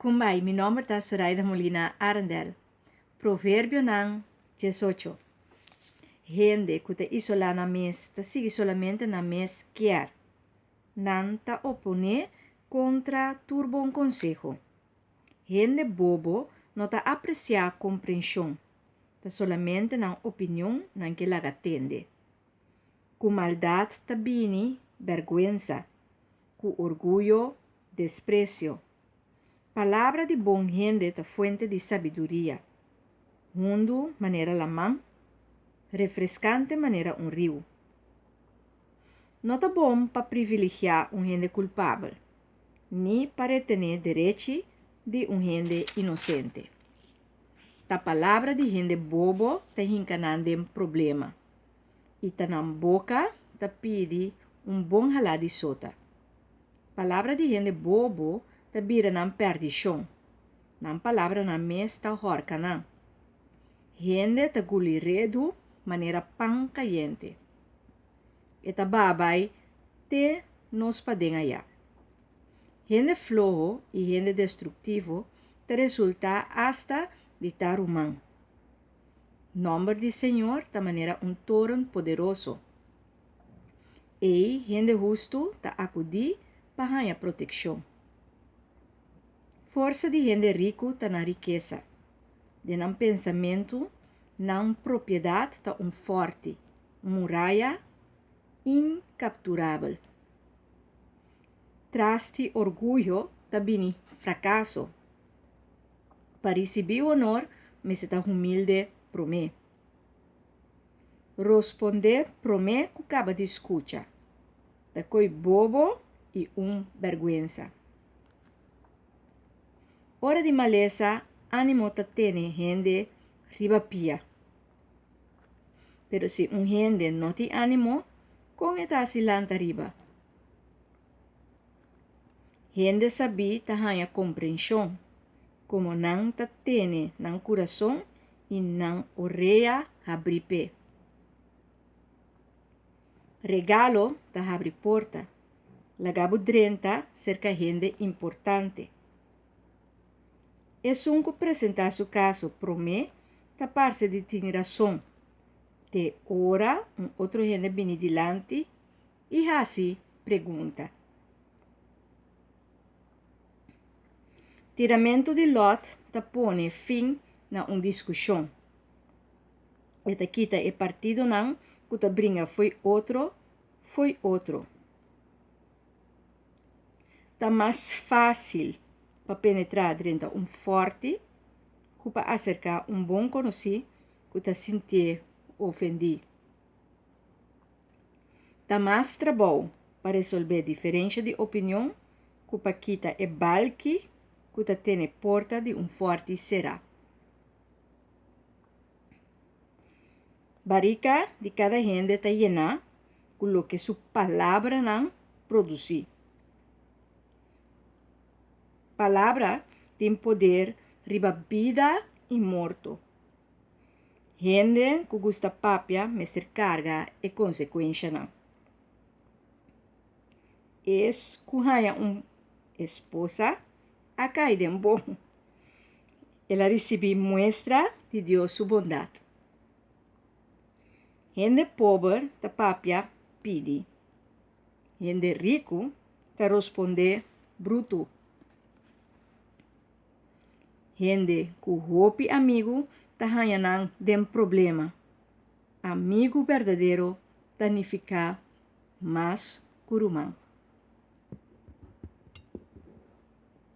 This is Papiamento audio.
Kumbai, mi nomber ta Soraida Molina Arendel. Proverbionan 18. Hende ku ta isolá nan mes ta sigui solamente nan mes kier. Nan ta oponé kontra tur bon konseho. Hende bobo no ta apresiá komprenshon, ta solamente nan opinion nan ke laga tende. Ku maldat ta bini bèrgwensa, ku orguyo, despresio. Palabra di bon hende ta fuente di sabiduria, hundu manera laman, refreskante manera un riu. No ta bon pa privilegiá un hende kulpabel, ni pa retené derechi di un hende inosente. Ta palabra di hende bobo ta hinka nan den problema, i ta nan boka ta pidi un bon halá di sota. Palabra di hende bobo ta bira nan pèrdishon, nan palabranan mes ta hòrka nan. Hende ta guli redu manera pan kayente. E ta babai te nos paden ayá. Hende floho i hende destruktivo ta resultá asta di ta ruman. Nòmber di señor ta manera un toren poderoso. Ei hende hustu ta akudí pa haña protekshon. Forsa di hende riku ta nan rikesa. Den nan pensamentu, nan propiedat ta un fòrti, un muraya inkapturabel. Tras di orguyo ta bini frakaso. Pa risibí honor mester ta humilde promé. Rospondé promé ku kaba di skucha ta koi bobo i un bèrgwensa. Ora di malesa ánimo ta tene hende riba pia. Pero si un hende no tin ánimo, kon e ta hasi lanta riba? Hende sabí ta haña komprenshon, komo nan ta tene nan kurason i nan orea habrí p'e. Regalo ta habri porta, laga bo drenta serka hende importante. Esun ku presentá su kaso promé ta parse di tin rason, te ora un otro hende bini dilanti i hasi pregunta. Tiramentu di lòt ta pone fin na un diskushon. E ta kita e partidonan ku ta bringa fo'i otro fo'i otro. Ta mas fásil pa penetrá drenta un fòrti ku pa aserká un bon konosí ku ta sintié ofendí. Ta mas trabou pa resolvé diferensha di opinion ku pa kita e balki ku ta tene porta di un fòrti será. Barika di kada hende ta yená ku loke su palabranan produsí. Palabra tin poder riba bida i morto. Hende ku gusta papia mester karga e konsekuenshanan. Es ku haña un esposa a kai den bon. El a risibí muestra di Dios su bondat. Hende pober ta papia pidi. Hende riku ta rospondé brutu. Hende ku hopi amigu ta haña nan den problema. Amigu berdadero ta nifiká mas ku ruman.